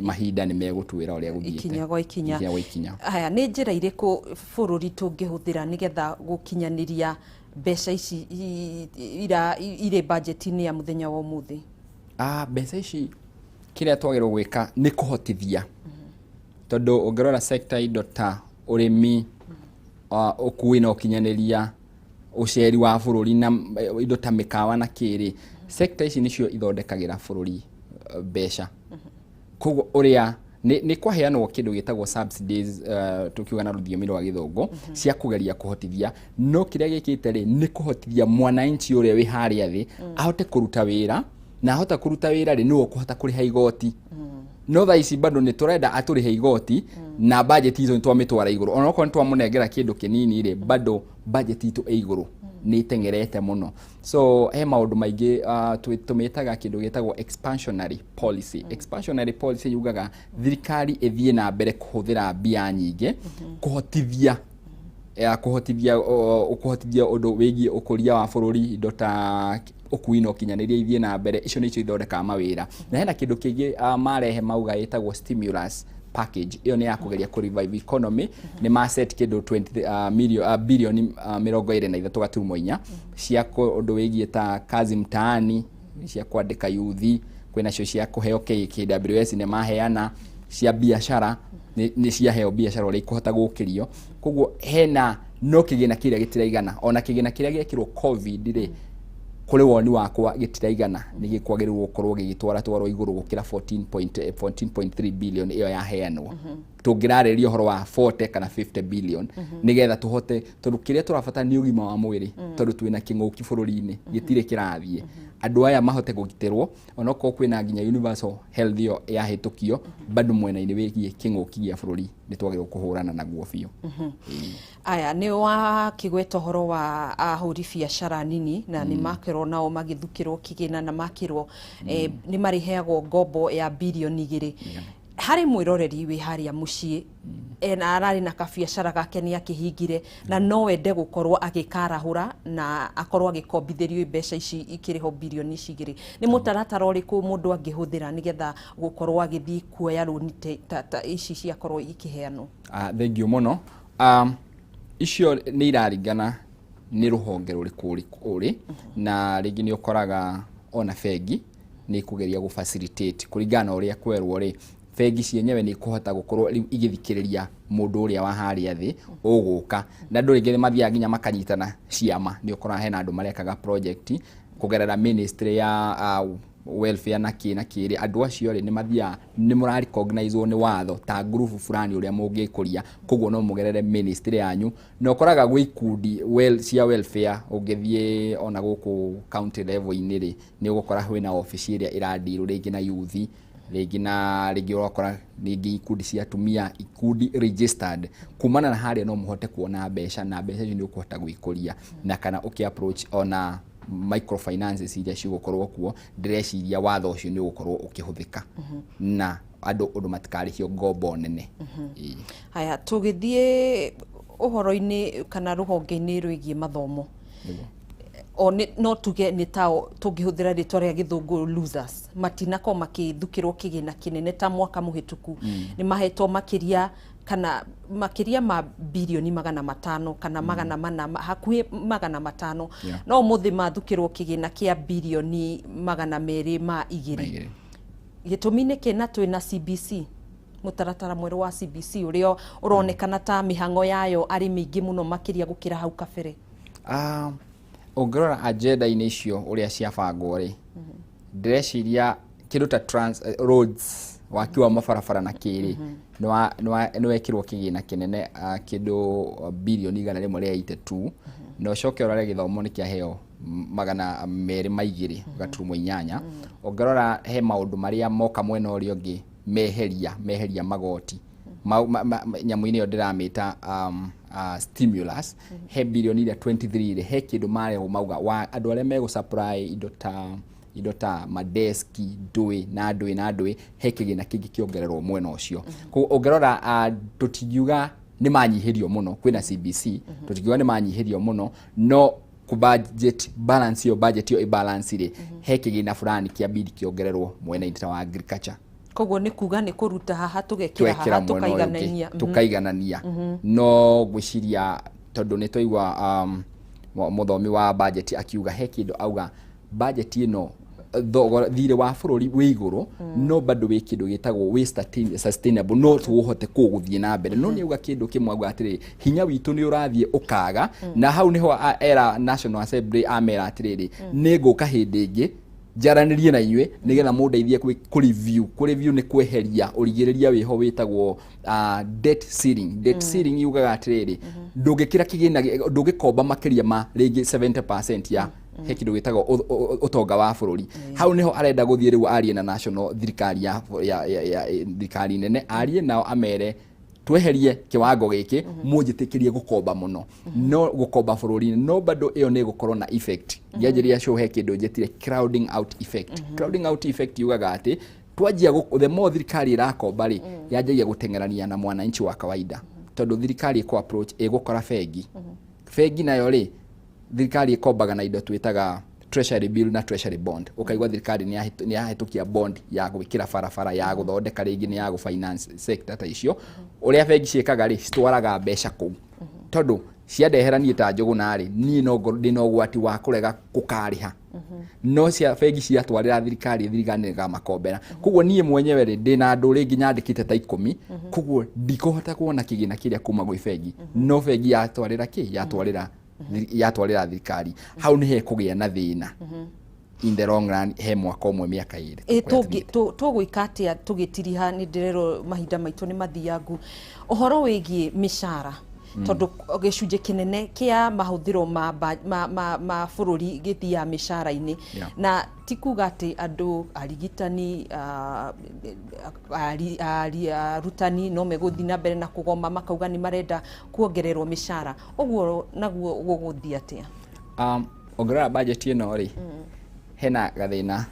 mahinda nĩ megũtwĩra ũrĩa gũthiĩte. Ikinya gwa ikinya. Ikinya gwa ikinya. Haya, nĩ njĩra irĩkũ bũrũri tũngĩhũthĩra nĩgetha gũkinyanĩria mbeca ici irĩ budget-inĩ ya mũthenya wa ũmũthĩ? Mbeca ici, kĩrĩa twagĩrĩirwo gwĩka nĩ kũhotithia, tondũ ũngĩrora sector, indo ta ũrĩmi, ũkui na ũkinyanĩria, ũceri wa bũrũri, na indo ta mĩkawa na kĩrĩ, sector ici nĩcio ithondekagĩra bũrũri mbeca. Koguo ũrĩa nĩ kwaheanwo kĩndũ gĩtagwo subsidies, tukiuga na rũthiomi rwa gĩthũngũ, cia kũgeria kũhotithia, no kĩrĩa gĩkĩte rĩ, nĩ kũhotithia mwananchi ũrĩa wĩ harĩa thĩ ahote kũruta wĩra. Na ahota kũruta wĩra rĩ, nĩwe ũkũhota kũrĩha igoti. No thaa ici bado nĩ tũrenda atũrĩhe igoti na budget itũ nĩ twamĩtwara igũrũ. Ona okorwo nĩ twamũnengera kĩndũ kĩnini rĩ, bado budget itũ ĩ igũrũ, nĩ ĩteng'erete mũno. So he maũndũ maingĩ tũmĩtaga kĩndũ gĩtagwo expansionary policy. Expansionary policy yugaga thirikari ĩthiĩ na mbere kũhũthĩra mbia nyingĩ kũhotithia ya kũhotithia ũndũ wĩgiĩ ũkũria wa bũrũri, indo ta ũkui na ũkinyanĩria ithiĩ na mbere. Icio nĩcio ithondekaga mawĩra. Na hena kĩndũ kĩngĩ marehe mauga ĩtagwo stimulus package. Ĩyo nĩ ya kũgeria kũ revive economy. Nĩ ma set kĩndũ 20 million, bilioni 23.4 cia ũndũ wĩgiĩ ta kazi mtaani, cia kwandĩka yuthi, kwĩna cio cia kũheo KWS nĩ maheana, cia biacara nĩ ciaheo biacara ũrĩa ikũhota gũkĩrio. Koguo hena no kĩgĩna kĩrĩa gĩtiraigana. Ona kĩgĩna kĩrĩa gĩekĩrwo COVID rĩ, kũrĩ woni wakwa gĩtiraigana, nĩ gĩkwagĩrĩirwo gũkorwo gĩgĩtwara twarwo igũrũ gũkĩra 14.3 billion ĩyo yaheanwo. Tũngĩrarĩrĩria ũhoro wa 40 kana 50 billion nĩgetha tũhote, tondũ kĩrĩa tũrabatara nĩ ũgima wa mwĩrĩ, tondũ twĩna kĩng'ũki bũrũri-inĩ gĩtirĩ kĩrathiĩ, andũ aya mahote kũgitĩrwo. Onokorwo kwĩna nginya universal health ĩyo yahĩtũkio, bado mwena-inĩ wĩgiĩ kĩng'ũki gĩa bũrũri nĩ twagĩrĩirwo kũhũrana naguo biũ. Aya nĩ wakĩgweta ũhoro wa ahũri biacara nini na nĩ makĩrwo nao magĩthukĩrwo kĩgĩna na makĩrwo nĩ marĩheagwo ngombo ya bilioni 2. Harĩ mwĩroreri wĩ harĩa mũciĩ ena ararĩ na kabiacara gake nĩ akĩhingire na no ende gũkorwo agĩkarahũra na akorwo agĩkombithĩrio mbeca ici ikĩrĩho bilioni ici 2, nĩ mũtaratara ũrĩkũ mũndũ angĩhũthĩra nĩgetha gũkorwo agĩthiĩ kuoya rũni ta ici ciakorwo ikĩheanwo? Thank you mũno. Icio nĩ iraringana nĩ rũhonge rũrĩkũ ũrĩ, na rĩngĩ nĩ ũkoraga ona bengi nĩ ĩkũgeria gũ facilitate kũringana na ũrĩa kwerwo rĩ, bengi cienyewe nĩ ikũhota gũkorwo rĩu igĩthikĩrĩria mũndũ ũrĩa wa harĩa thĩ ũgũka. Na andũ rĩngĩ nĩ mathiaga nginya makanyitana ciama, nĩ ũkoraga hena andũ marekaga project kũgerera ministry ya welfare na kĩ na kĩ rĩ, andũ acio rĩ nĩ mathiaga nĩ mũra recognize nĩ watho ta group fulani ũrĩa mũngĩkũria, koguo no mũgerere ministry yanyu. Na ũkoraga gwĩ ikundi cia welfare, ũngĩthiĩ ona gũkũ county level-inĩ rĩ, nĩ ũgũkora kwĩna obici ĩrĩa ĩradeal rĩngĩ na youth, rĩngĩ na rĩngĩ ũgakora rĩngĩ ikundi cia atumia, ikundi registered. Kumana na harĩa no mũhote kuona mbeca, na mbeca icio nĩ ũkũhota gwĩkũria na kana ũkĩ approach ona microfinances iria cigũkorwo kuo. Ndĩreciria watho ũcio nĩ ũgũkorwo ũkĩhũthĩka na andũ ũndũ matikarĩhio ngombo nene. Ĩĩ. Haya, tũgĩthiĩ ũhoro-inĩ kana rũhonge-inĩ rwĩgiĩ mathomo, o no tuge nĩ tao tũngĩhũthĩra rĩtwa rĩa gĩthũngũ losers, matinakorwo makĩthukĩrwo kĩgĩna kĩnene ta mwaka mũhĩtũku. Nĩ mahetwo makĩria kana makĩria ma bilioni 500 kana 400, hakuhĩ 500. No ũmũthĩ mathukĩrwo kĩgĩna kĩa bilioni 202. Gĩtũmi nĩ kĩ na twĩna CBC, mũtaratara mwerũ wa CBC ũrĩa ũronekana ta mĩhang'o yayo arĩ mĩingĩ mũno makĩria gũkĩra hau kabere? Ũngĩrora agenda-inĩ icio ũrĩa ciabangwo rĩ, ndĩreciria kĩndũ ta roads, waki wa mabarabara na kĩrĩ nĩ wekĩrwo kĩgĩna kĩnene, kĩndũ bilioni 183. Na ũcoke ũrore gĩthomo nĩ kĩaheo 202.8. Ũngĩrora he maũndũ marĩa moka mwena ũrĩa ũngĩ, meheria magoti nyamũ-inĩ ĩyo ndĩramĩta stimulus, he bilioni iria 23 rĩ, he kĩndũ marehwo mauga wa andũ arĩa megũ supply indo ta madeski, ndũĩ na ndũĩ na ndũĩ, he kĩgĩna kĩngĩ kĩongererwo mwena ũcio. Koguo ũngĩrora tũtingiuga nĩ manyihĩrio mũno kwĩna CBC, tũtingiuga nĩ manyihĩrio mũno, no ku budget balance ĩyo, budget ĩyo ĩbalance rĩ, he kĩgĩna fulani kĩa bidi kĩongererwo mwena-inĩ ta wa agriculture. Koguo nĩ kuga nĩ kũruta haha tũgekĩra twekĩra haha mwena ũyũ ũngĩ tũkaiganania. Tũkaiganania. No ngwĩciria tondũ nĩ twaigua mũthomi wa budget akiuga he kĩndũ auga budget ĩno thogora thirĩ wa bũrũri wĩ igũrũ, no bado wĩ kĩndũ gĩtagwo wĩ sustainable, no tũhote kũgũthiĩ na mbere. No nĩ auga kĩndũ kĩmwe, auga atĩrĩrĩ, hinya witũ nĩ ũrathiĩ ũkaga. Na hau nĩho era National Assembly amera atĩrĩrĩ, nĩ ngũka hĩndĩ ĩngĩ njaranĩrie na inyuĩ nĩgetha mũndeithie kũ review nĩ kweheria ũrigĩrĩria wĩho wĩtagwo debt ceiling. Debt ceiling yugaga atĩrĩrĩ, ndũngĩkĩra kĩgĩna ndũngĩkomba makĩria ma rĩngĩ 70% ya He kĩndũ gĩtagwo ũtonga wa bũrũri. Hau nĩho arenda gũthiĩ rĩu arie na national thirikari ya thirikari nene, arie nao amere tweherie kiwango gĩkĩ, mũnjĩtĩkĩrie gũkomba mũno, no gũkomba bũrũri-inĩ, no bado ĩyo nĩ ĩgũkorwo na effect. Ngĩanjĩrĩria show he kĩndũ njĩtire crowding out effect. Crowding out effect yugaga atĩ twanjia the more thirikari ĩrakomba rĩ, yanjagia gũteng'erania na mwananchi wa kawaida, tondũ thirikari ĩkũ approach ĩgũkora bengi. Bengi nayo rĩ, thirikari ĩkombaga na indo twĩtaga treasury bill na treasury bond. Ũkaigua thirikari nĩ yahĩtũkia bond ya gwĩkĩra barabara, ya gũthondeka rĩngĩ, nĩ ya gũ-finance sector ta icio. Ũrĩa bengi ciĩkaga rĩ, citwaraga mbeca kũu, tondũ ciandehera niĩ ta Njũgũna rĩ, niĩ no ngorwo ndĩna ũgwati wa kũrega gũkarĩha, no cia bengi ciatwarĩra thirikari, thirikari nĩ ĩkamakombera. Koguo niĩ mwenyewe rĩ, ndĩna andũ rĩngĩ nyandĩkĩte ta 10, koguo ndikũhota kuona kĩgĩna kĩrĩa kuma gwĩ bengi, no bengi yatwarĩra kĩ, yatwarĩra thirikari, hau nĩ hekũgĩa na thĩna in the long run, he mwaka ũmwe, mĩaka 2. Ĩ tũgwĩka atĩa tũgĩtiriha? Nĩ ndĩrerwo mahinda maitũ nĩ mathiangu. Ũhoro wĩgiĩ mĩcara, tondũ gĩcunjĩ kĩnene kĩa mahũthĩro ma bũrũri gĩthiaga mĩcara-inĩ, na ti kuga atĩ andũ arigitani, arutani no megũthiĩ na mbere na kũgoma makauga nĩ marenda kuongererwo mĩcara. Ũguo naguo gũgũthiĩ atĩa? Ongerera budget ĩno rĩ, hena gathĩna.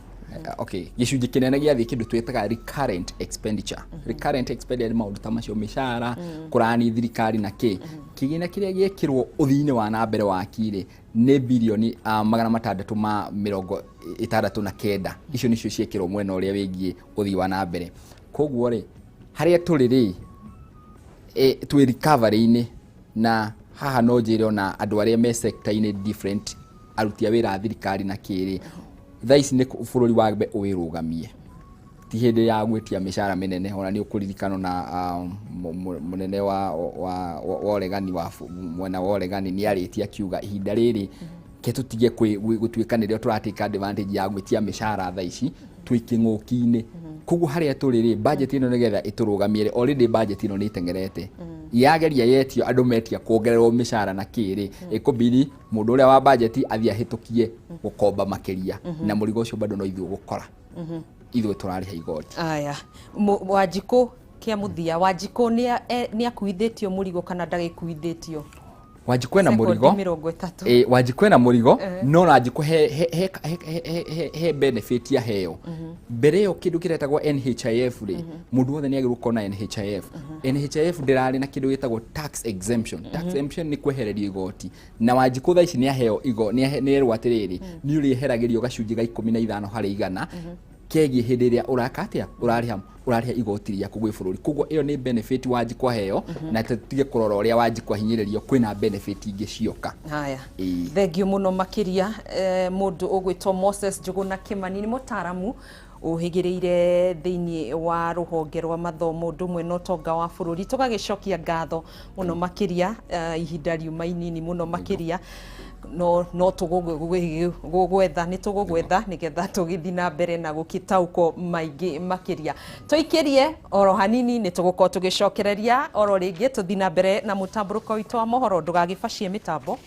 Okay, gĩcunjĩ kĩnene gĩathiĩ kĩndũ twĩtaga recurrent expenditure. Recurrent expenditure nĩ maũndũ ta macio, mĩcara, kũrani thirikari na kĩ. Kĩgĩna kĩrĩa gĩekĩrwo ũthii-inĩ wa na mbere wa kirĩ nĩ birioni 669. Icio nĩcio ciekĩrwo mwena ũrĩa wĩgiĩ ũthii wa na mbere. Koguo rĩ, harĩa tũrĩ rĩ, twĩ recovery-inĩ, na haha no njĩre ona andũ arĩa me sector-inĩ different, aruti a wĩra a thirikari na kĩrĩ, thaa ici nĩ bũrũri wambe wĩrũgamie, ti hĩndĩ ya gwĩtia mĩcara mĩnene. Ona nĩ ũkũririkana na mũnene wa ũregani, wa mwena wa ũregani, nĩ arĩtie akiuga ihinda rĩrĩ ke tũtige gũtuĩka nĩrĩo tũratake advantage ya gwĩtia mĩcara thaa ici twĩ kĩng'ũki-inĩ. Koguo harĩa tũrĩ rĩ, budget ĩno nĩgetha ĩtũrũgamie rĩ, already budget ĩno nĩ ĩteng'erete, yageria yetio, andũ metia kuongererwo mĩcara na kĩrĩ, ĩkũbidi mũndũ ũrĩa wa budget athiĩ ahĩtũkie gũkomba makĩria, na mũrigo ũcio bado no ithuĩ ũgũkora, ithuĩ tũrarĩha igoti. Aya, Wanjikũ, kĩa mũthia, Wanjikũ nĩ akuithĩtio mũrigo kana ndagĩkuithĩtio? Wanjikũ ena Sekondi mũrigo. 30. Ĩ, Wanjikũ ena mũrigo, no Wanjikũ he benefit aheo. Mbere ĩyo kĩndũ kĩretagwo NHIF rĩ, mũndũ wothe nĩ agĩrĩirwo gũkorwo na NHIF. NHIF ndĩrarĩ na kĩndũ gĩtagwo tax exemption. Tax exemption nĩ kwehererio igoti, na Wanjikũ thaa ici nĩ aheo igo, nĩ erwo atĩrĩrĩ, nĩ ũrĩeheragĩrio gacunjĩ ga 15 harĩ igana kegiĩ hĩndĩ ĩrĩa ũraka atĩa, ũrarĩha igoti rĩaku gwĩ bũrũri. Koguo ĩyo nĩ benefit Wanjikũ aheo, na tũtige kũrora ũrĩa Wanjikũ ahinyĩrĩrio, kwĩna benefit ingĩ cioka. Haya. Ĩĩ. Thengio mũno makĩria, mũndũ ũgwĩtwo Moses Njũgũna Kĩmani, nĩ mũtaramu ũhĩgĩrĩire thĩinĩ wa rũhonge rwa mathomo ũndũ ũmwe na ũtonga wa bũrũri. Tũgagĩcokia ngatho mũno makĩria, ihinda riuma inini mũno makĩria, no tũgũgwetha, nĩ tũgũgwetha nĩgetha tũgĩthiĩ na mbere na gũkĩtaũkwo maingĩ makĩria. Tũikĩrie oro hanini, nĩ tũgũkorwo tũgĩcokereria oro rĩngĩ, tũthiĩ na mbere na mũtambũrũko witũ wa mohoro. Ndũgagĩbacie mĩtambo.